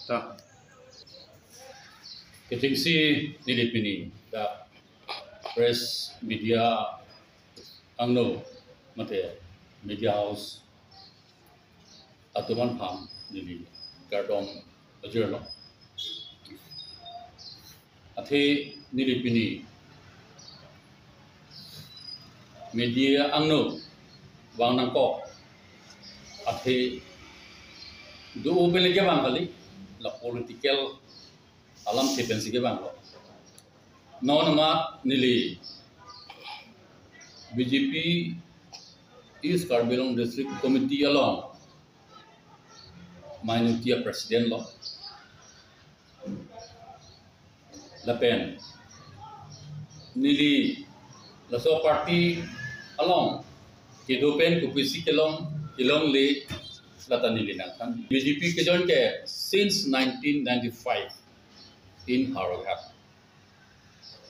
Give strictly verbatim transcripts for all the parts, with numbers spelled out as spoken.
Ta. Kechengsi neli pini dak press media angno mate media house atum aphan neli kardom pajirlo. Athe neli pini media angno vang nangkok athe do-o pen le kevang kali, la political alamthe pensi kevanglo. Non amat neli B J P East Karbi Anglong District Committee along minority a president lo. Lapen neli laso party along kedo pen kopisi kelong, kelongle lata neli nangthan. B J P kejoin ke since nineteen ninety-five in Howraghat.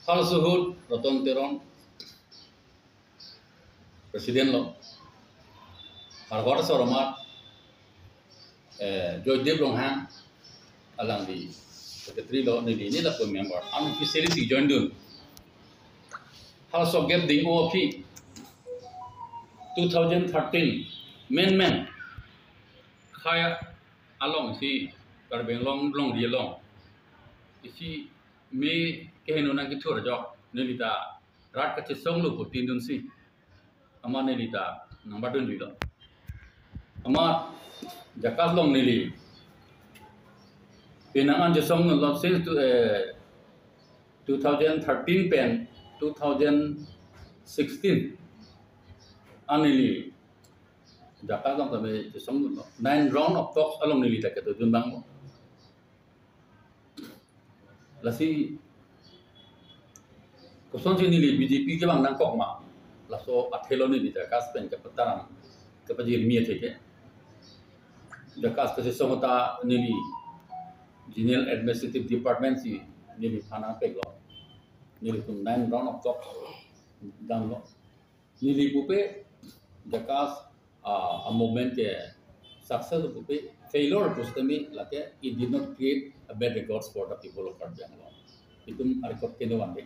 Halaso ahut Ratan Teron president lo. Howraghat asor amat, eh, Joydev Ronghang alangli secretary lo, neli, neli lapu member. Unofficially si join dun. Halaso gap ding-o aphi two thousand thirteen men men khei along si Karbi Anglong longri along isi me keheno nangkethur ajok neli ta rat kachesong lo pu tin dunsi amat neli ta nangbat dunjuilo. Amat JACAS along neli penang an chesong lo since to, eh, two thousand thirteen pen two thousand sixteen an neli JACAS along tame chesong lo. Nine round of talks along neli ta kedo dun abang lo. Lasi kosonsi neli B J P kevang nangkok ma, laso athelo neli JACAS pen kepataram kepajirmi athe ke. JACAS kachesong ta neli General Administrative Department si neliphan nangpeklo. Nelitum nine round of talk damlo. Neli pupe JACAS, ah, a movement ke success pupe, failure pusitame lake it did not create a bad records for the people of Karbi Anglong. Itum a record keno vangde.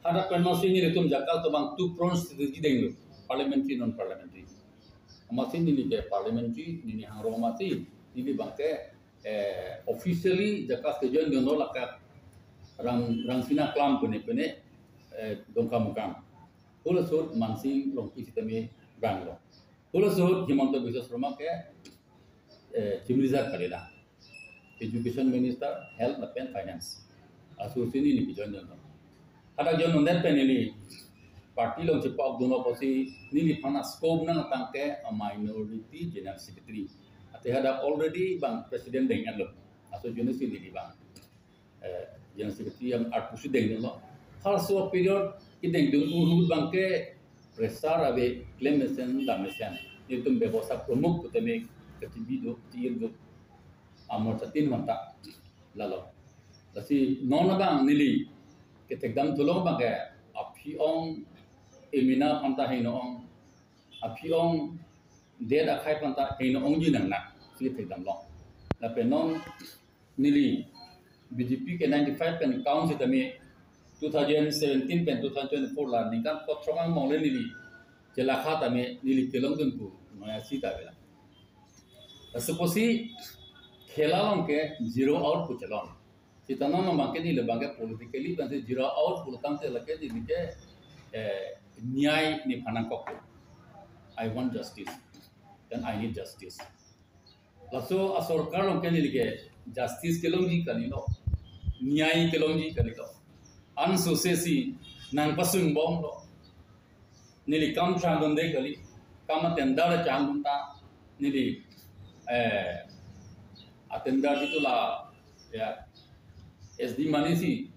Hadak pen masi nelitum JACAS atum abang two pronged strategy denglo, parliamentary, non parliamentary. Amatsi neli ke parliamentary, neli hangro amatsi neli abang ke, eh, officially JACAS kejoin dunlo lake Rang, Rangsina Klam pune pune, eh, Dongkamukam. Halaso ahut Mansing Rongpi sitame vanglo. Halaso ahut Himanta Biswa Sarma ke, eh, Chief Minister kalila. Education Minister, Health lapen Finance. Aso si neli kejoin dunlo. Hadak join dundet pen neli party along chepa-ok dunlo pusi neliphan a scope nangtang ke a minority General Secretary. Athe hadak already abang president deng-etlo. Aso join si neli abang, eh, General Secretary yang arpusi dengdunlo. Halaso period kedengdun ahut abang ke pressure ave, klemesen, dammesen. Nelitum bebosta pramukh putame kachibi do, chir do. Amor chatin manta lalo. Lasi non abang neli kethekdam thulong abang ke aphi-ong emena aphanta heno-ong, aphi-ong det akhei aphanta heno-ongji nang nang si kethekdamlong. Lapen non neli B J P ke ninety-five pen account sitame two thousand seventeen pen two thousand twenty-four la ningkan kothrok angbong le neli chelakha tame neli kelongdun pu noi asi ta avela. Laso pusi khela along ke zero out pu chelong. Sita non abang ke neli abang ke politically pensi zero out pu tangte lake neli ke, eh, nyai nephan nangkok. I want justice. Then I need justice. Laso asorkar along ke neli ke justice kelongji kalilo, nyai kelongji kalilo. Ansose si nangpasungbomlo. Neli kam changdunde kali, kam a tender changdun ta, neli, eh, a tender itu la, ya, S D money si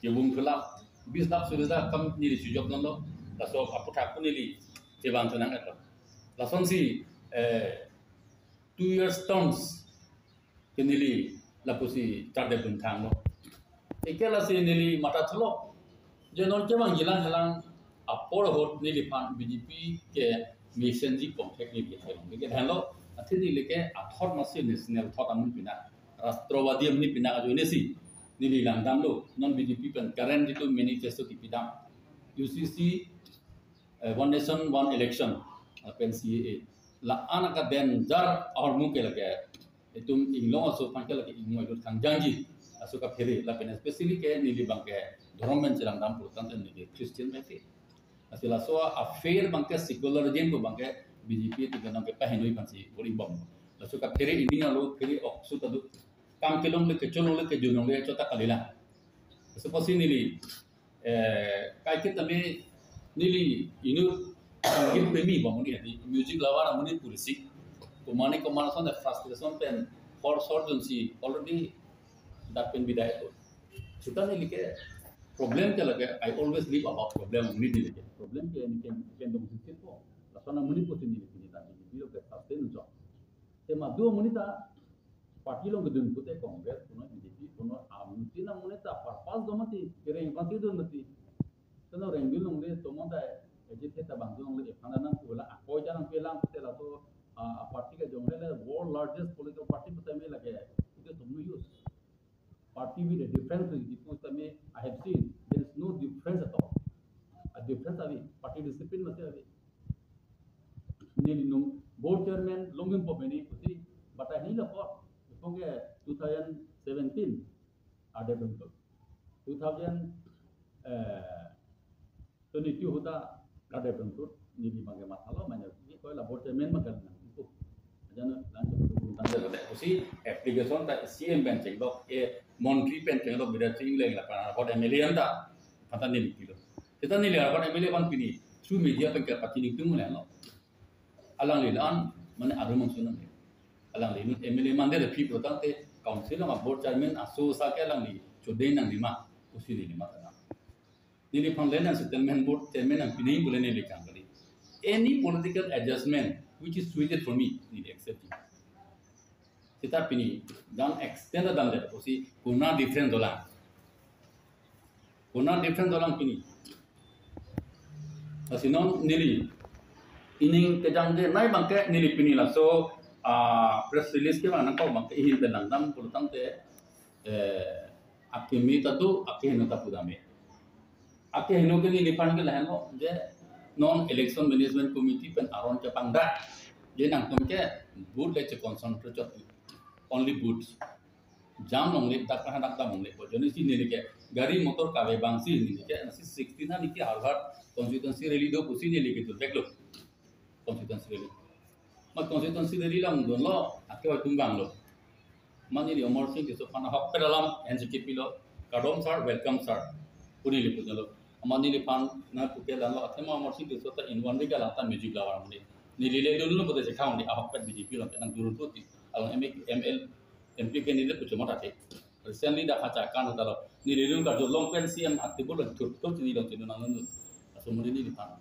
kevung thulak, bis lakh suri ta kam neli chojokdunlo, laso aphuthak pu neli chevan thu nang-etlo. Lasonsi, eh, two years terms ke neli lapusi chardep dun thanglo. Eke lasi neli matha thulo. Je non kevangji lang helang apor ahut neliphan B J P ke mesenji contact neli ke thelong. Ke thelong. Athe neli ke athot masi national thot amonit pinak, Rashtrabadi amonit pinak ajoine si neli langdamlo. Non B J P pen current jitu manifesto kipidam, U C C, eh, One Nation One Election, lapen C A A. La-an aka danger ahormu ke lake itum inglong aso aphan ke lake ingmoi dot kangjangji aso kaphere, lapen especially ke neli abang ke dhorom pen chelangdam pulotangte neli ke Christian by faith. Lasi laso a-faith abang ke secularism pu abang ke B J P atum ke nang ke pahinoi aphansi bor-i bom. Laso kaphere ining alo phere ok su ta do. Kam kelongle, kecholongle, kejunongle chot ta kalilang. Laso apotsi neli, eh, kaiketa me neli inut sangeet premi bom amonit, hadi music lover amonit pusi, komatne komat ason frustration pen hor sor dunsi already dak pen bidai apo. Seta neli ke problem ke lake, I always live about problem amonit neli ke. Problem ke neli ke, ke dong sisi po. Lason amonit pusi neli ke neta B J P lo ke sustain jo. Te madu amonit ta party along kedun pute Congress punon, B J P punon, amonit ta amonit ta purpose do mati, kereng aphansi dun mati. Keno rengdun longle, tomon ta agit ta bang longle, ephan nang pu la, akoi ja nangpelang pute laso, ah, party ke jongre le world largest political party pute me lake, pute tomno use. Party with a difference with the post, I mean, I have seen there is no difference at all. A difference ave, party discipline masi ave. Neli non board chairman longjin po beni pusi, but I need a court. Iphong ke two thousand seventeen, ada bentuk. Two thousand, eh, twenty-two ahut ta kada pengkut, neli abang ke mathalo manya, neli koi la board chairman abang ke nang ipu. Ajan lang ke pengkut tanggal le pusi application ta C M pen chenglok, eh, montri pen chenglok, bida ching leng lapen arpot M L A anta, pata neli pilo. Seta neli arpot M L A abang pini through media pen ke pachini tung le lo. Alangli la-an mane arum angsun nang. Alangli inut M L A mande le phi pulotangte council along board chairman aso sa ke alangli chodeng nangjima pusi neli matha nang. Neliphan le nang settlement board chairman nangpinang pule neli kang kali. Any political adjustment which is suited for me, neli accept. Seta pini dan extend dan le pusi konat different dolang. Konat different dolang pini. Lasi non neli ining kejang je nai abang ke neli pini laso, ah, press release ke bang nangkok abang ke ihin pen langdam pulotangte, eh, akimi ta do, akeheno ta pudam me. Akeheno ke neliphan ke lahenlo je non Election Management Committee pen aron kepangdak, je nangtum ke booth le che concentrate chot, only booth. Jam longle, dak hadak dam longle, bo ajoine si neli ke gari motor kave abang si neli ke, nasi sixteen na neli ke Howraghat constituency rally do pusi neli ke durdek lo. Constituency rally. Amat constituency rally along dunlo, ake atum vanglo. Amat neli Amarsing Tisso aphan ahokpet alam N C K P lo, "Kardom sir, welcome sir," pu neli pulo. Amat neliphan nang puke langlo, athema Amarsing Tisso ta in one week alang ta music lover amonit. Neli le dunlo pute chekhang di ahokpet B J P along nang durut puti. Along M A, M L, M P candidate pu chomot ate. Recently dak kacha kan ta lo. Neli dun karjulong pen C M ate bolo thut thut neli along chinu nang nunu. Laso amonit neliphan.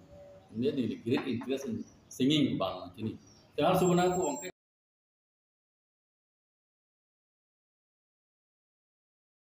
Neli, neli great interest in singing abang chini. Te halaso abang nang pu abang ke